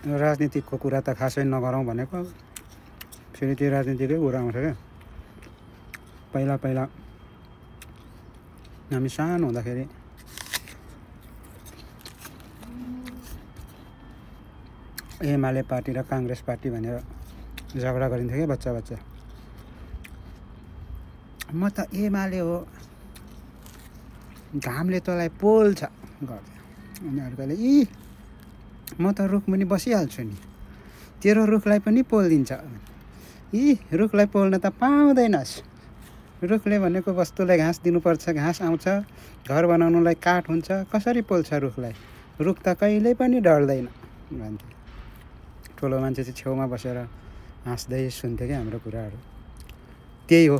राजनीतिको कुरा त खासै नगरौँ भनेको, फेरि त्यो राजनीतिकै कुरा आउँछ क्या। पहिला पहिला हामी सानो हुँदाखेरि एमाले पार्टी र काङ्ग्रेस पार्टी भनेर झगडा गरिन्थ्यो क्या बच्चा बच्चा। म त एमाले हो, घामले तँलाई पोल्छ गर्थ्यो। अनि अर्कोले म त रुखमुनि बसिहाल्छु नि, तेरो रुखलाई पनि पोलिदिन्छ। रुखलाई पोल्न त पाउँदैनस्, रुखले भनेको वस्तुलाई घाँस दिनुपर्छ, घाँस आउँछ, घर बनाउनुलाई काठ हुन्छ, कसरी पोल्छ रुखलाई? रुख त कहिल्यै पनि डढ्दैन भन्थ्यो। ठुलो मान्छे चाहिँ छेउमा बसेर हाँस्दै सुन्थ्यो क्या हाम्रो कुराहरू। त्यही हो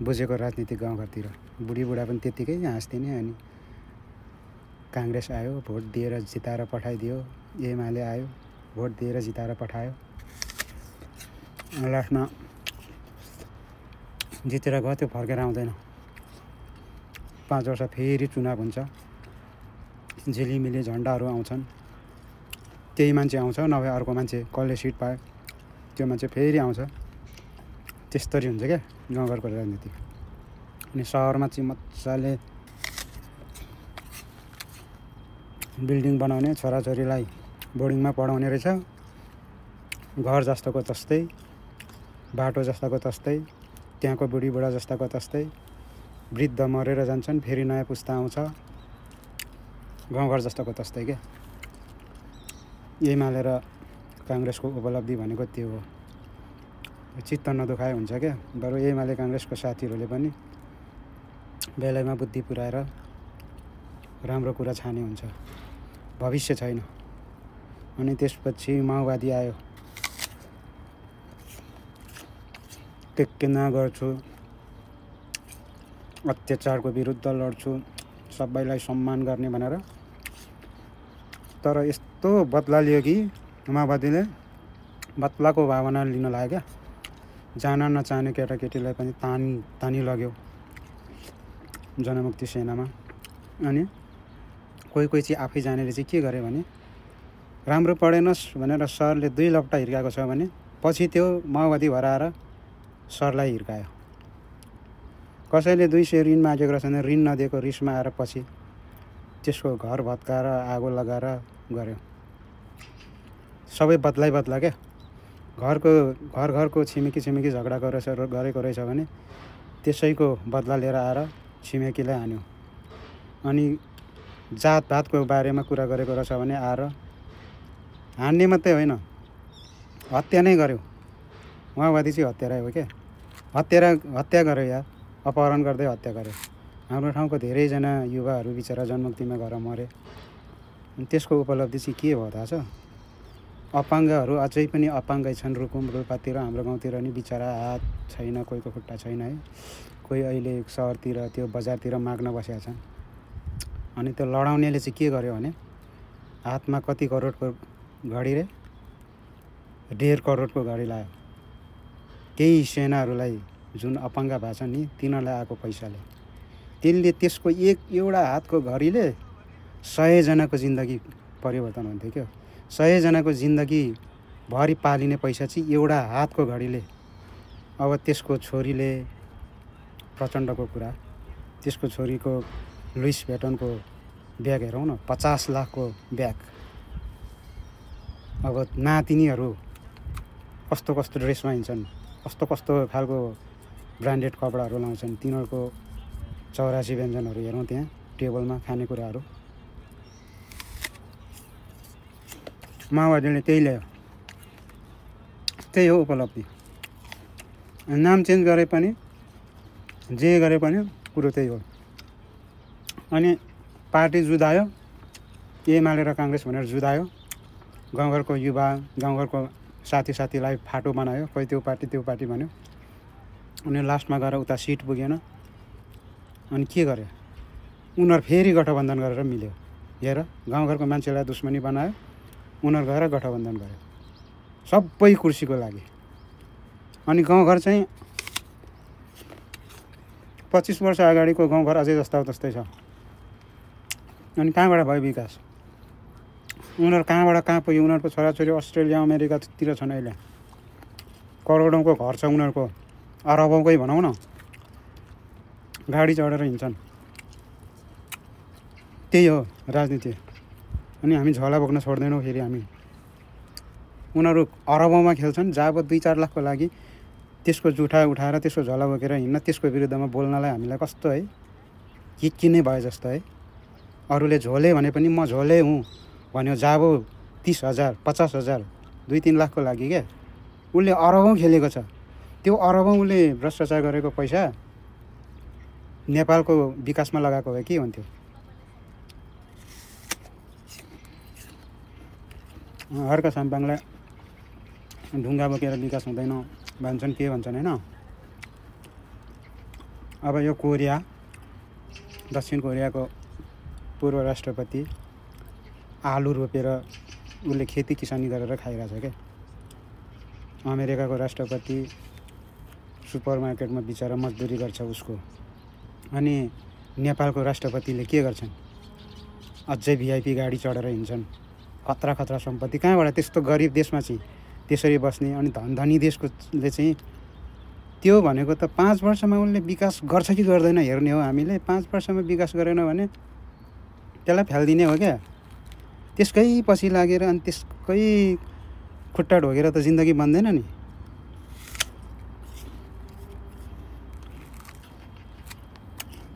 बुझेको राजनीति गाउँघरतिर। बुढीबुढा पनि त्यत्तिकै हाँस्दिने। अनि काङ्ग्रेस आयो, भोट दिएर जिताएर पठाइदियो, एमाले आयो, भोट दिएर जिताएर पठायो, लास्टमा जितेर गयो, त्यो फर्केर आउँदैन। 5 वर्ष फेरि चुनाव हुन्छ, झिलिमिली झन्डाहरू आउँछन्, त्यही मान्छे आउँछ, नभए अर्को मान्छे कसले सिट पायो त्यो मान्छे फेरि आउँछ। त्यस्तरी हुन्छ क्या गाउँघरको राजनीति। अनि सहरमा चाहिँ मजाले बिल्डिङ बनाउने, छोराछोरीलाई बोर्डिङमा पढाउने रहेछ, घर जस्तोको तस्तै, बाटो जस्ताको तस्तै, त्यहाँको बुढीबुढा जस्ताको तस्तै, वृद्ध मरेर जान्छन्, फेरि नयाँ पुस्ता आउँछ, गाउँघर जस्ताको तस्तै क्या। एमाले र काङ्ग्रेसको उपलब्धि भनेको त्यो हो। चित्त नदुखाए हुन्छ क्या। बरु एमाले काङ्ग्रेसको साथीहरूले पनि बेलैमा बुद्धि पुऱ्याएर राम्रो कुरा छाने हुन्छ, भविष्य छैन। अनि त्यसपछि माओवादी आयो, के गर्छु, अत्याचारको विरुद्ध लड्छु, सबैलाई सम्मान गर्ने भनेर। तर यस्तो बदला लियो कि माओवादीले बदलाको भावना लिन लाग्यो क्या। जान नचाहने केटाकेटीलाई पनि तानी लग्यो जनमुक्ति सेनामा। अनि कोही चाहिँ आफै जानेले चाहिँ के गरे भने, राम्रो पढेनस् भनेर सरले 2 लप्टा हिर्काएको छ भने पछि त्यो माओवादी भराएर सरलाई हिर्कायो। कसैले 200 ऋण मागेको रहेछ भने ऋण नदिएको रिसमा आएर पछि त्यसको घर भत्काएर आगो लगाएर गऱ्यो। सबै बदला क्या। घरको छिमेकी झगडा गरेको रहेछ भने त्यसैको बदला लिएर आएर छिमेकीलाई हान्यो। अनि जातभातको बारेमा कुरा गरेको रहेछ भने आएर हान्ने मात्रै होइन, हत्या नै गर्यो। माओवादी चाहिँ हत्यारै हो क्या। हत्या गर्यो यार, अपहरण गर्दै हत्या गर्यो। हाम्रो ठाउँको धेरैजना युवाहरू बिचरा जनमुक्तिमा गएर मरे। त्यसको उपलब्धि चाहिँ के भयो थाहा छ? अपाङ्गहरू अझै पनि अपाङ्गै छन्। रुकुम रोल्पातिर हाम्रो गाउँतिर नि बिचरा हात छैन, कोहीको खुट्टा छैन है। कोही अहिले सहरतिर त्यो बजारतिर माग्न बसेका छन्। अनि त्यो लडाउनेले चाहिँ के गर्यो भने हातमा कति करोडको घडी रे, 1.5 करोडको घडी लायो। केही सेनाहरूलाई जुन अपाङ्ग भएको छ नि तिनीहरूलाई आएको पैसाले। त्यसले त्यसको एउटा हातको घडीले 100 जनाको जिन्दगी परिवर्तन हुन्थ्यो क्या। 100 जनाको जिन्दगी भरि पालिने पैसा चाहिँ एउटा हातको घडीले। अब त्यसको छोरीले, प्रचण्डको कुरा, त्यसको छोरीको लुइस भेटनको ब्याग हेरौँ न, 50 लाखको ब्याग। अब नातिनीहरू कस्तो कस्तो ड्रेसमा हिँड्छन्, कस्तो खालको ब्रान्डेड कपडाहरू लाउँछन्, तिनीहरूको 84 व्यञ्जनहरू हेरौँ त्यहाँ टेबलमा, खानेकुराहरू। माओवादीले त्यही ल्यायो, त्यही हो उपलब्धि। नाम चेन्ज गरे पनि, जे गरे पनि कुरो त्यही हो। अनि पार्टी जुधायो, एमाले र काङ्ग्रेस भनेर जुधायो। गाउँघरको युवा, गाउँघरको साथीलाई फाटो बनायो। कोही त्यो पार्टी भन्यो। अनि लास्टमा गएर उता सिट पुगेन। अनि के गर्यो, उनीहरू फेरि गठबन्धन गरेर मिल्यो। हेर, गाउँघरको मान्छेलाई दुश्मनी बनायो, उनीहरू गएर गठबन्धन गर्यो सबै कुर्सीको लागि। अनि गाउँघर चाहिँ 25 वर्ष अगाडिको गाउँघर अझै जस्ता तस्तै छ। अनि कहाँबाट भयो विकास? उनीहरू कहाँबाट कहाँ पुग्यो। उनीहरूको छोराछोरी अस्ट्रेलिया अमेरिकातिर छन् अहिले। करोडौँको घर छ उनीहरूको, अरबौँकै भनौँ न, गाडी चढेर हिँड्छन्। त्यही हो राजनीति। अनि हामी झोला बोक्न छोड्दैनौँ फेरि हामी। उनीहरू अरबौँमा खेल्छन्, जब 2-4 लाखको लागि त्यसको जुठा उठाएर त्यसको झोला बोकेर हिँड्न, त्यसको विरुद्धमा बोल्नलाई हामीलाई कस्तो है के नै भयो जस्तो है। अरूले झोले भने पनि म झोले हुँ भन्यो, जाबो 30,000 50,000 2-3 लाखको लागि क्या। उसले अरबौँ खेलेको छ। त्यो अरबौँ उसले भ्रष्टाचार गरेको पैसा नेपालको विकासमा लगाएको भए के हुन्थ्यो। हर्क साम्पाङलाई ढुङ्गा बोकेर विकास हुँदैन भन्छन्, के भन्छन् होइन। अब यो कोरिया, दक्षिण कोरियाको पूर्व राष्ट्रपति आलु रोपेर उसले खेती किसानी गरेर खाइरहेछ क्या। अमेरिकाको राष्ट्रपति सुपर मार्केटमा बिचरा मजदुरी गर्छ उसको। अनि नेपालको राष्ट्रपतिले के गर्छन्, अझै भिआइपी गाडी चढेर हिँड्छन्। खतरा खतरा सम्पत्ति कहाँबाट, त्यस्तो गरिब देशमा चाहिँ त्यसरी बस्ने। अनि धनी देशकोले चाहिँ त्यो भनेको त 5 वर्षमा उसले विकास गर्छ कि गर्दैन हेर्ने हो हामीले। 5 वर्षमा विकास गरेन भने त्यसलाई फ्यालिदिने हो क्या। त्यसकै पछि लागेर अनि त्यसकै खुट्टा ढोगेर त जिन्दगी बन्दैन नि।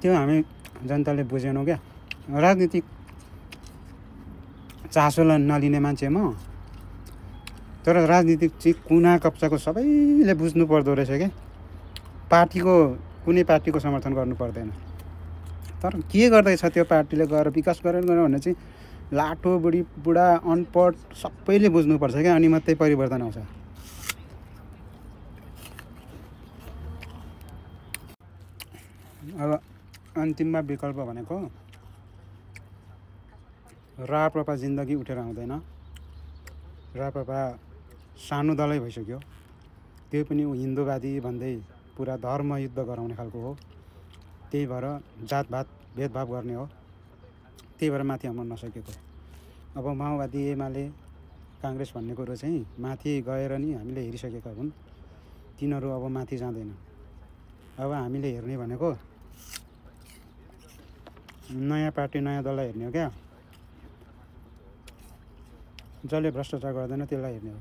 त्यो हामी जनताले बुझेनौँ क्या। राजनीतिक चासोलाई नलिने मान्छे म, तर राजनीतिक चाहिँ कुना कप्चाको सबैले बुझ्नु पर्दो रहेछ क्या। पार्टीको कुनै पार्टीको समर्थन गर्नु पर्दैन। तर के गर्दैछ त्यो पार्टीले गएर विकास गरेर भने चाहिँ लाटो बुढा अनपढ सबैले बुझ्नुपर्छ क्या। अनि मात्रै परिवर्तन आउँछ। अब अन्तिममा विकल्प भनेको राप्रपा जिन्दगी उठेर आउँदैन। राप्रपा सानो दलै भइसक्यो। त्यो पनि हिन्दूवादी भन्दै पुरा धर्मयुद्ध गराउने खालको हो। त्यही भएर जातभात भेदभाव गर्ने हो। त्यही भएर माथि आउन नसकेको। अब माओवादी एमाले काङ्ग्रेस भन्ने कुरो चाहिँ माथि गएर नि हामीले हेरिसकेका हुन्। तिनीहरू अब माथि जाँदैन। अब हामीले हेर्ने भनेको नयाँ पार्टी नयाँ दललाई हेर्ने हो क्या। जसले भ्रष्टाचार गर्दैन त्यसलाई हेर्ने हो।